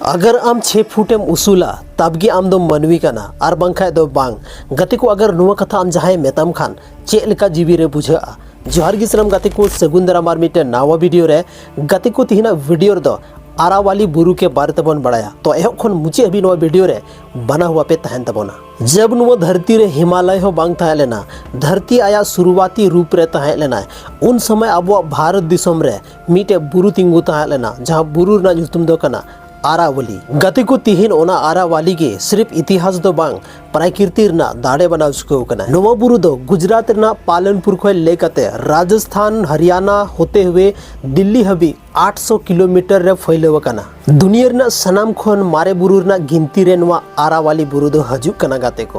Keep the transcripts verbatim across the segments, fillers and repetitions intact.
ᱟᱜᱟᱨ ᱟᱢ ᱪᱷᱮ ᱯᱷᱩᱴ ᱮᱢ ᱩᱥᱩᱞᱟ, ᱛᱟᱵ ᱜᱮ ᱟᱢ ᱫᱚᱢ ᱢᱟᱹᱱᱢᱤ ᱠᱟᱱᱟ, ᱟᱨ ᱵᱟᱝᱠᱷᱟᱡ ᱫᱚ ᱵᱟᱝ᱾ ᱜᱟᱛᱮ ᱠᱚ, ᱟᱜᱟᱨ ᱱᱚᱣᱟ ᱠᱟᱛᱷᱟ ᱟᱢ ᱡᱟᱦᱟᱸᱭ ᱢᱮᱛᱟᱢ ᱠᱷᱟᱱ, ᱪᱮᱫ ᱞᱮᱠᱟ ᱡᱤᱣᱤ ᱨᱮ ᱵᱩᱡᱷᱟᱹᱜᱼᱟ? ᱡᱚᱦᱟᱨ ᱜᱮ ᱥᱟᱱᱟᱢ ᱜᱟᱛᱮ ᱠᱚ, ᱥᱟᱹᱜᱩᱱ ᱫᱟᱨᱟᱢ ᱟᱨ ᱢᱤᱫᱴᱮᱱ ᱱᱟᱣᱟ ᱵᱷᱤᱰᱤᱭᱳ ᱨᱮ᱾ ᱜᱟᱛᱮ ᱠᱚ, ᱛᱮᱦᱮᱧᱟᱜ ᱵᱷᱤᱰᱤᱭᱳ ᱨᱮᱫᱚ ᱟᱨᱟᱣᱟᱞᱤ ᱵᱩᱨᱩ ᱠᱮ ᱵᱟᱨᱮ ᱛᱮᱵᱚᱱ ᱵᱟᱲᱟᱭᱟ᱾ ᱛᱚ ᱮᱦᱚᱵ ᱠᱷᱚᱱ ᱢᱩᱪᱟᱹᱫ ᱦᱟᱹᱵᱤᱡ ᱱᱚᱣᱟ ᱵᱷᱤᱰᱤᱭᱳ ᱨᱮ ᱵᱟᱱᱟ ᱦᱩᱭ ᱟᱯᱮ ᱛᱟᱦᱮᱱ ᱛᱟᱵᱚᱱᱟ᱾ ᱡᱟᱵ ᱱᱚᱣᱟ ᱫᱷᱟᱹᱨᱛᱤ ᱨᱮ ᱦᱤᱢᱟᱞᱚᱭ ᱦᱚᱸ ᱵᱟᱝ ᱛᱟᱦᱮᱸ ᱞᱮᱱᱟ, ᱫᱷᱟᱹᱨᱛᱤ ᱟᱭᱟᱜ ᱥᱩᱨᱩᱣᱟᱛᱤ ᱨᱩᱯ ᱨᱮ ᱛᱟᱦᱮᱸ ᱞᱮᱱᱟ, ᱩᱱ ᱥᱚᱢᱚᱭ ᱟᱵᱚᱣᱟᱜ ᱵᱷᱟᱨᱚᱛ ᱫᱤᱥᱚᱢ ᱨᱮ ᱢᱤᱫᱴᱮᱡ ᱵᱩᱨᱩ ᱛᱤᱸᱜᱩ ᱛᱟᱦᱮᱸ ᱞᱮᱱᱟ, ᱡᱟᱦᱟᱸ ᱵᱩᱨᱩ ᱨᱮᱱᱟᱜ ᱧᱩᱛᱩᱢ ᱫᱚ ᱠᱟᱱᱟ ᱟᱨᱟᱣᱟᱞᱤ᱾ ᱜᱟᱛᱮ ᱠᱚ, ᱛᱤᱦᱤᱧ ᱚᱱᱟ ᱟᱨᱟᱣᱟᱞᱤ ᱜᱮ ᱥᱤᱨᱯ ᱤᱛᱤᱦᱟᱥ ᱫᱚ ᱵᱟᱝ, ᱯᱨᱟᱠᱨᱤᱛᱤ ᱨᱮᱱᱟᱜ ᱫᱟᱲᱮ ᱵᱮᱱᱟᱣ ᱪᱩᱠᱟᱹᱣ ᱠᱟᱱᱟ᱾ ᱱᱚᱣᱟ ᱵᱩᱨᱩ ᱫᱚ ᱜᱩᱡᱽᱨᱟᱴ ᱨᱮᱱᱟᱜ ᱯᱟᱞᱚᱱᱯᱩᱨ ᱠᱷᱚᱱ ᱞᱟᱹᱭ ᱠᱟᱛᱮ ᱨᱟᱡᱚᱥᱛᱷᱟᱱ, ᱦᱚᱨᱤᱭᱟᱱᱟ ᱦᱚᱛᱮ ᱦᱩᱭᱮ ᱫᱤᱞᱞᱤ ᱦᱟᱹᱵᱤᱡ ᱟᱴᱥᱚ ᱠᱤᱞᱳᱢᱤᱴᱟᱨ ᱨᱮ ᱯᱷᱟᱹᱭᱞᱟᱹᱣ ᱟᱠᱟᱱᱟ᱾ ᱫᱩᱱᱤᱭᱟᱹ ᱨᱮᱱᱟᱜ ᱥᱟᱱᱟᱢ ᱠᱷᱚᱱ ᱢᱟᱨᱮ ᱵᱩᱨᱩ ᱨᱮᱱᱟᱜ ᱜᱤᱱᱛᱤ ᱨᱮ ᱱᱚᱣᱟ ᱟᱨᱟᱣᱟᱞᱤ ᱵᱩᱨᱩ ᱫᱚ ᱦᱤᱡᱩᱜ ᱠᱟᱱᱟ, ᱜᱟᱛᱮ ᱠᱚ᱾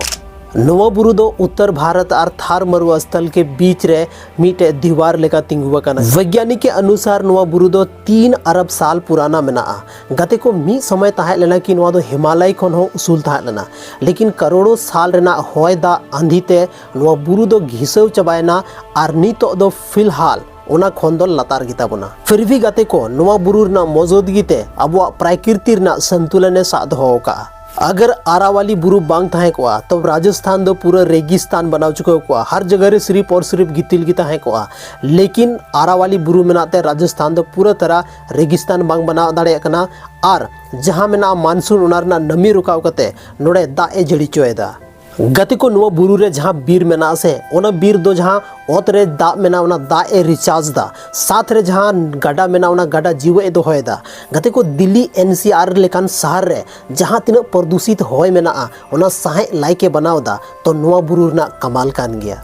ᱱᱚᱣᱟ ᱵᱩᱨᱩ ᱫᱚ ᱩᱛᱛᱚᱨ ᱵᱷᱟᱨᱚᱛ ᱟᱨ ᱛᱷᱟᱨ ᱢᱟᱨᱩ ᱥᱛᱷᱚᱞ ᱠᱮ ᱵᱤᱪ ᱨᱮ ᱢᱤᱫᱴᱮᱡ ᱫᱤᱣᱟᱨ ᱞᱮᱠᱟ ᱛᱤᱸᱜᱩ ᱟᱠᱟᱱᱟ᱾ ᱵᱳᱭᱜᱽᱭᱟᱱᱤᱠ ᱠᱮ ᱚᱱᱩᱥᱟᱨ ᱱᱚᱣᱟ ᱵᱩᱨᱩ ᱫᱚ ᱛᱤᱱ ᱟᱨᱚᱵ ᱥᱟᱞ ᱯᱩᱨᱟᱱᱟ ᱢᱮᱱᱟᱜᱼᱟ᱾ ᱜᱟᱛᱮ ᱠᱚ, ᱢᱤᱫ ᱥᱚᱢᱚᱭ ᱛᱟᱦᱮᱸ ᱞᱮᱱᱟ ᱠᱤ ᱱᱚᱣᱟ ᱫᱚ ᱦᱤᱢᱟᱞᱚᱭ ᱠᱷᱚᱱ ᱦᱚᱸ ᱩᱥᱩᱞ ᱛᱟᱦᱮᱸ ᱞᱮᱱᱟ, ᱞᱮᱠᱤᱱ ᱠᱟᱨᱳᱲᱚ ᱥᱟᱞ ᱨᱮᱱᱟᱜ ᱦᱚᱭ ᱫᱟᱜ ᱟᱸᱫᱷᱤ ᱛᱮ ᱱᱚᱣᱟ ᱵᱩᱨᱩ ᱫᱚ ᱜᱷᱤᱥᱟᱹᱣ ᱪᱟᱵᱟᱭᱮᱱᱟ ᱟᱨ ᱱᱤᱛᱚᱜ ᱫᱚ ᱯᱷᱤᱞᱦᱟᱞ ᱚᱱᱟ ᱠᱷᱚᱱ ᱫᱚ ᱞᱟᱛᱟᱨ ᱜᱮᱛᱟ ᱵᱚᱱᱟ᱾ ᱯᱷᱤᱨ ᱵᱷᱤ ᱜᱟᱛᱮ ᱠᱚ, ᱱᱚᱣᱟ ᱵᱩᱨᱩ ᱨᱮᱱᱟᱜ ᱢᱚᱡᱩᱫᱜᱤ ᱛᱮ ᱟᱵᱚᱣᱟᱜ ᱯᱨᱟᱠᱨᱤᱛᱤ ᱨᱮᱱᱟᱜ ᱥᱚᱱᱛᱩᱞᱚᱱ ᱮ ᱥᱟᱵ ᱫᱚᱦᱚ ᱟᱠᱟᱫᱼᱟ᱾ ᱟᱜᱟᱨ ᱟᱨᱟᱣᱟᱞᱤ ᱵᱩᱨᱩ ᱵᱟᱝ ᱛᱟᱦᱮᱸ ᱠᱚᱜᱼᱟ, ᱛᱚᱵᱮ ᱨᱟᱡᱚᱥᱛᱷᱟᱱ ᱫᱚ ᱯᱩᱨᱟᱹ ᱨᱮᱜᱤᱥᱛᱟᱱ ᱵᱮᱱᱟᱣ ᱪᱩᱠᱟᱹᱣ ᱠᱚᱜᱼᱟ᱾ ᱦᱟᱨ ᱡᱟᱭᱜᱟ ᱨᱮ ᱥᱤᱨᱤᱯ ᱚᱨ ᱥᱤᱨᱤᱯ ᱜᱤᱛᱤᱞ ᱜᱮ ᱛᱟᱦᱮᱸ ᱠᱚᱜᱼᱟ᱾ ᱞᱮᱠᱤᱱ ᱟᱨᱟᱣᱟᱞᱤ ᱵᱩᱨᱩ ᱢᱮᱱᱟᱜ ᱛᱮ ᱨᱟᱡᱚᱥᱛᱷᱟᱱ ᱫᱚ ᱯᱩᱨᱟᱹ ᱛᱟᱨᱟ ᱨᱮᱜᱤᱥᱛᱟᱱ ᱵᱟᱝ ᱵᱮᱱᱟᱣ ᱫᱟᱲᱮᱭᱟᱜ ᱠᱟᱱᱟ᱾ ᱟᱨ ᱡᱟᱦᱟᱸ ᱢᱮᱱᱟᱜᱼᱟ ᱢᱟᱱᱥᱩᱱ, ᱚᱱᱟ ᱨᱮᱱᱟᱜ ᱱᱟᱹᱢᱤ ᱨᱚᱠᱟᱣ ᱠᱟᱛᱮ ᱱᱚᱰᱮ ᱫᱟᱜ ᱮ ᱡᱟᱹᱲᱤ ᱦᱚᱪᱚᱭᱮᱫᱟ᱾ ᱜᱟᱛᱮ ᱠᱚ, ᱱᱚᱣᱟ ᱵᱩᱨᱩ ᱨᱮ ᱡᱟᱦᱟᱸ ᱵᱤᱨ ᱢᱮᱱᱟᱜᱼᱟ ᱥᱮ, ᱚᱱᱟ ᱵᱤᱨ ᱫᱚ ᱡᱟᱦᱟᱸ ᱚᱛ ᱨᱮ ᱫᱟᱜ ᱢᱮᱱᱟᱜᱼᱟ, ᱚᱱᱟ ᱫᱟᱜ ᱮ ᱨᱤᱪᱟᱨᱡᱽ ᱫᱟ᱾ ᱥᱟᱛ ᱨᱮ ᱡᱟᱦᱟᱸ ᱜᱟᱰᱟ ᱢᱮᱱᱟᱜᱼᱟ, ᱚᱱᱟ ᱜᱟᱰᱟ ᱡᱤᱣᱮᱫ ᱮ ᱫᱚᱦᱚᱭᱮᱫᱟ᱾ ᱜᱟᱛᱮ ᱠᱚ, ᱫᱤᱞᱞᱤ ᱮᱱ ᱥᱤ ᱟᱨ ᱞᱮᱠᱟᱱ ᱥᱟᱦᱟᱨ ᱨᱮ ᱡᱟᱦᱟᱸ ᱛᱤᱱᱟᱹᱜ ᱯᱨᱚᱫᱩᱥᱤᱛ ᱦᱚᱭ ᱢᱮᱱᱟᱜᱼᱟ, ᱚᱱᱟ ᱥᱟᱦᱮᱸᱫ ᱞᱟᱭᱠᱮ ᱵᱮᱱᱟᱣ ᱮᱫᱟ᱾ ᱛᱚ ᱱᱚᱣᱟ ᱵᱩᱨᱩ ᱨᱮᱱᱟᱜ ᱠᱟᱢᱟᱞ ᱠᱟᱱ ᱜᱮᱭᱟ᱾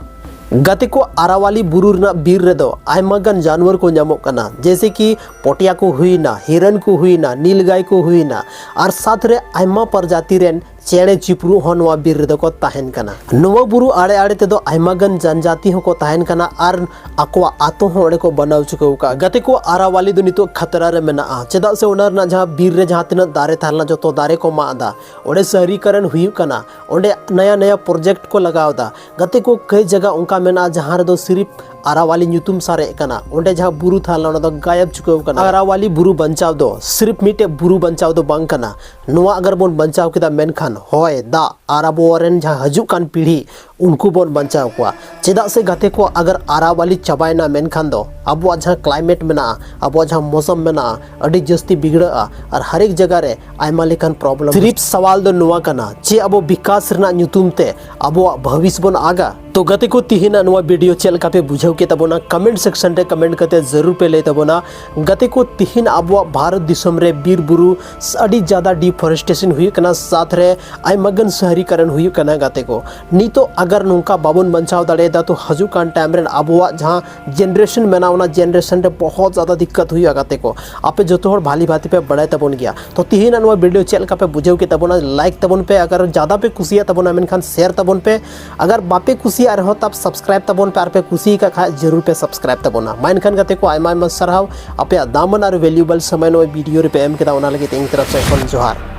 ᱜᱟᱛᱮ ᱠᱚ, ᱟᱨᱟᱣᱟᱞᱤ ᱵᱩᱨᱩ ᱨᱮᱱᱟᱜ ᱵᱤᱨ ᱨᱮᱫᱚ ᱟᱭᱢᱟ ᱜᱟᱱ ᱡᱟᱱᱣᱟᱨ ᱠᱚ ᱧᱟᱢᱚᱜ ᱠᱟᱱᱟ, ᱡᱮᱭᱥᱮ ᱠᱤ ᱯᱚᱴᱭᱟ ᱠᱚ ᱦᱩᱭᱱᱟ, ᱦᱤᱨᱟᱹᱱ ᱠᱚ ᱦᱩᱭᱱᱟ, ᱱᱤᱞᱜᱟᱭ ᱠᱚ ᱦᱩᱭᱱᱟ, ᱟᱨ ᱥᱟᱛ ᱨᱮ ᱟᱭᱢᱟ ᱯᱨᱚᱡᱟᱛᱤ ᱨᱮᱱ ᱪᱮᱬᱮ ᱪᱤᱯᱨᱩ ᱦᱚᱸ ᱱᱚᱣᱟ ᱵᱤᱨ ᱨᱮᱫᱚ ᱠᱚ ᱛᱟᱦᱮᱱ ᱠᱟᱱᱟ᱾ ᱱᱚᱣᱟ ᱵᱩᱨᱩ ᱟᱲᱮ ᱟᱲᱮ ᱛᱮᱫᱚ ᱟᱭᱢᱟ ᱜᱟᱱ ᱡᱟᱱᱡᱟᱛᱤ ᱦᱚᱸᱠᱚ ᱛᱟᱦᱮᱱ ᱠᱟᱱᱟ ᱟᱨ ᱟᱠᱚᱣᱟᱜ ᱟᱛᱳ ᱦᱚᱸ ᱚᱸᱰᱮ ᱠᱚ ᱵᱮᱱᱟᱣ ᱪᱩᱠᱟᱹᱣ ᱟᱠᱟᱫᱼᱟ᱾ ᱜᱟᱛᱮ ᱠᱚ, ᱟᱨᱟᱣᱟᱞᱤ ᱫᱚ ᱱᱤᱛᱚᱜ ᱠᱷᱟᱛᱨᱟ ᱨᱮ ᱢᱮᱱᱟᱜᱼᱟ, ᱪᱮᱫᱟᱜ ᱥᱮ ᱚᱱᱟ ᱨᱮᱱᱟᱜ ᱡᱟᱦᱟᱸ ᱵᱤᱨ ᱨᱮ ᱡᱟᱦᱟᱸ ᱛᱤᱱᱟᱹᱜ ᱫᱟᱨᱮ ᱛᱟᱦᱮᱸ ᱞᱮᱱᱟ, ᱡᱚᱛᱚ ᱫᱟᱨᱮ ᱠᱚ ᱢᱟᱜ ᱮᱫᱟ᱾ ᱚᱸᱰᱮ ᱥᱟᱦᱨᱤᱠᱟᱨᱚᱱ ᱦᱩᱭᱩᱜ ᱠᱟᱱᱟ, ᱚᱸᱰᱮ ᱱᱟᱭᱟ ᱱᱟᱭᱟ ᱯᱨᱚᱡᱮᱠᱴ ᱠᱚ ᱞᱟᱜᱟᱣ ᱮᱫᱟ᱾ ᱜᱟᱛᱮ ᱠᱚ, ᱠᱟᱹᱭ ᱡᱟᱭᱜᱟ ᱚᱱᱠᱟ ᱢᱮᱱᱟᱜᱼᱟ ᱡᱟᱦᱟᱸ ᱨᱮᱫᱚ ᱥᱤᱨᱤᱯ ᱟᱨᱟᱣᱟᱞᱤ ᱧᱩᱛᱩᱢ ᱥᱟᱨᱮᱡ ᱠᱟᱱᱟ, ᱚᱸᱰᱮ ᱡᱟᱦᱟᱸ ᱵᱩᱨᱩ ᱛᱟᱦᱮᱸ ᱞᱮᱱᱟ ᱚᱱᱟ ᱫᱚ ᱜᱟᱭᱟᱵ ᱪᱩᱠᱟᱹᱣ ᱠᱟᱱᱟ᱾ ᱟᱨᱟᱣᱟᱞᱤ ᱵᱩᱨᱩ ᱵᱟᱧᱪᱟᱣ ᱫᱚ ᱥᱤᱨᱯ ᱢᱤᱫᱴᱮᱡ ᱵᱩᱨᱩ ᱵᱟᱧᱪᱟᱣ ᱫᱚ ᱵᱟᱝ ᱠᱟᱱᱟ᱾ ᱱᱚᱣᱟ ᱟᱜᱟᱨ ᱵᱚᱱ ᱵᱟᱧᱪᱟᱣ ᱠᱮᱫᱟ, ᱢᱮᱱᱠᱷᱟᱱ ᱦᱚᱭ, ᱫᱟᱜ ᱟᱨ ᱟᱵᱚ ᱨᱮᱱ ᱡᱟᱦᱟᱸ ᱦᱤᱡᱩᱜ ᱠᱟᱱ ᱯᱤᱲᱦᱤ, ᱩᱱᱠᱩ ᱵᱚᱱ ᱵᱟᱧᱪᱟᱣ ᱠᱚᱣᱟ᱾ ᱪᱮᱫᱟᱜ ᱥᱮ ᱜᱟᱛᱮ ᱠᱚ, ᱟᱜᱟᱨ ᱟᱨᱟᱣᱟᱞᱤ ᱪᱟᱵᱟᱭᱮᱱᱟ, ᱢᱮᱱᱠᱷᱟᱱ ᱫᱚ ᱟᱵᱚᱣᱟᱜ ᱡᱟᱦᱟᱸ ᱠᱞᱟᱭᱢᱮᱴ ᱢᱮᱱᱟᱜᱼᱟ, ᱟᱵᱚᱣᱟᱜ ᱡᱟᱦᱟᱸ ᱢᱳᱥᱚᱢ ᱢᱮᱱᱟᱜᱼᱟ, ᱟᱹᱰᱤ ᱡᱟᱹᱥᱛᱤ ᱵᱤᱜᱽᱲᱟᱹᱜᱼᱟ ᱟᱨ ᱦᱟᱨᱮᱠ ᱡᱟᱭᱜᱟ ᱨᱮ ᱟᱭᱢᱟ ᱞᱮᱠᱟᱱ ᱯᱨᱚᱵᱞᱮᱢ᱾ ᱥᱤᱨᱤᱯ ᱥᱟᱣᱟᱞ ᱫᱚ ᱱᱚᱣᱟ ᱠᱟᱱᱟ, ᱪᱮᱫ ᱟᱵᱚ ᱵᱤᱠᱟᱥ ᱨᱮᱱᱟᱜ ᱧᱩᱛᱩᱢ ᱛᱮ ᱟᱵᱚᱣᱟᱜ ᱵᱷᱚᱵᱤᱥ ᱵᱚᱱ ᱟᱜᱟ? ᱛᱚ ᱜᱟᱛᱮ ᱠᱚ, ᱛᱤᱦᱤᱧᱟᱜ ᱱᱚᱣᱟ ᱵᱷᱤᱰᱤᱭᱳ ᱪᱮᱫ ᱞᱮᱠᱟ ᱯᱮ ᱵᱩᱡᱷᱟᱹᱣ ᱠᱮᱫ ᱛᱟᱵᱚᱱᱟ, ᱠᱚᱢᱮᱱᱴ ᱥᱮᱠᱥᱚᱱ ᱨᱮ ᱠᱚᱢᱮᱱᱴ ᱠᱟᱛᱮ ᱡᱟᱹᱨᱩᱲ ᱯᱮ ᱞᱟᱹᱭ ᱛᱟᱵᱚᱱᱟ᱾ ᱜᱟᱛᱮ ᱠᱚ, ᱛᱤᱦᱤᱧ ᱟᱵᱚᱣᱟᱜ ᱵᱷᱟᱨᱚᱛ ᱫᱤᱥᱚᱢ ᱨᱮ ᱵᱤᱨ ᱵᱩᱨᱩ ᱟᱹᱰᱤ ᱡᱟᱫᱟ ᱰᱤᱯᱷᱚᱨᱮᱥᱴᱮᱥᱚᱱ ᱦᱩᱭᱩᱜ ᱠᱟᱱᱟ, ᱥᱟᱛ ᱨᱮ ᱟᱭᱢᱟ ᱜᱟᱱ ᱥᱟᱦᱨᱤᱠᱟᱨᱚᱱ ᱦᱩᱭᱩᱜ ᱠᱟᱱᱟ᱾ ᱜᱟᱛᱮ ᱠᱚ, ᱱᱤᱛᱚᱜ ᱟᱜᱟᱨ ᱱᱚᱝᱠᱟ ᱵᱟᱵᱚᱱ ᱵᱟᱧᱪᱟᱣ ᱫᱟᱲᱮᱭᱟᱫᱟ, ᱛᱚ ᱦᱤᱡᱩᱜ ᱠᱟᱱ ᱴᱟᱭᱤᱢ ᱨᱮ ᱟᱵᱚᱣᱟᱜ ᱡᱟᱦᱟᱸ ᱡᱮᱱᱟᱨᱮᱥᱚᱱ ᱢᱮᱱᱟᱜᱼᱟ, ᱚᱱᱟ ᱡᱮᱱᱟᱨᱮᱥᱚᱱ ᱨᱮ ᱵᱚᱦᱚᱛ ᱡᱟᱫᱟ ᱫᱤᱠᱠᱟᱛ ᱦᱩᱭᱩᱜᱼᱟ᱾ ᱜᱟᱛᱮ ᱠᱚ, ᱟᱯᱮ ᱡᱚᱛᱚ ᱦᱚᱲ ᱵᱷᱟᱞᱤ ᱵᱷᱟᱵ ᱛᱮᱯᱮ ᱵᱟᱲᱟᱭ ᱛᱟᱵᱚᱱ ᱜᱮᱭᱟ᱾ ᱛᱚ ᱛᱤᱦᱤᱧᱟᱜ ᱱᱚᱣᱟ ᱵᱷᱤᱰᱤᱭᱳ ᱪᱮᱫ ᱞᱮᱠᱟ ᱯᱮ ᱵᱩᱡᱷᱟᱹᱣ ᱠᱮᱫ ᱛᱟᱵᱚᱱᱟ, ᱞᱟᱭᱤᱠ ᱛᱟᱵᱚᱱ ᱯᱮ, ᱟᱜᱟᱨ ᱡᱟᱫᱟ ᱯᱮ ᱠᱩᱥᱤᱭᱟᱜ ᱛᱟᱵᱚᱱᱟ, ᱢᱮᱱᱠᱷᱟᱱ ᱥᱮᱭᱟᱨ ᱛᱟᱵᱚᱱ ᱯᱮ, ᱟᱜᱟᱨ ᱵᱟᱯᱮ ᱠᱩᱥᱤᱭᱟᱜ ᱨᱮᱦᱚᱸ ᱛᱟᱵ ᱥᱟᱵᱥᱠᱨᱟᱭᱤᱵ ᱛᱟᱵᱚᱱ ᱯᱮ, ᱟᱨ ᱯᱮ ᱠᱩᱥᱤᱭᱟᱠᱟᱫ ᱠᱷᱟᱡ ᱡᱟᱹᱨᱩᱲ ᱯᱮ ᱥᱟᱵᱥᱠᱨᱟᱭᱤᱵ ᱛᱟᱵᱚᱱᱟ᱾ ᱢᱟ ᱮᱱᱠᱷᱟᱱ ᱜᱟᱛᱮ ᱠᱚ, ᱟᱭᱢᱟ ᱟᱭᱢᱟ ᱥᱟᱨᱦᱟᱣ ᱟᱯᱮᱭᱟᱜ ᱫᱟᱢᱟᱱ ᱟᱨ ᱵᱷᱮᱞᱩᱭᱮᱵᱚᱞ ᱥᱚᱢᱚᱭ ᱱᱚᱣᱟ ᱵᱷᱤᱰᱤᱭᱳ ᱨᱮᱯᱮ ᱮᱢ ᱠᱮᱫᱟ, ᱚᱱᱟ ᱞᱟᱹᱜᱤᱫ ᱤᱧ ᱛᱚᱨᱚᱯ ᱥᱮᱫ ᱠᱷᱚᱱ ᱡᱚᱦᱟᱨ᱾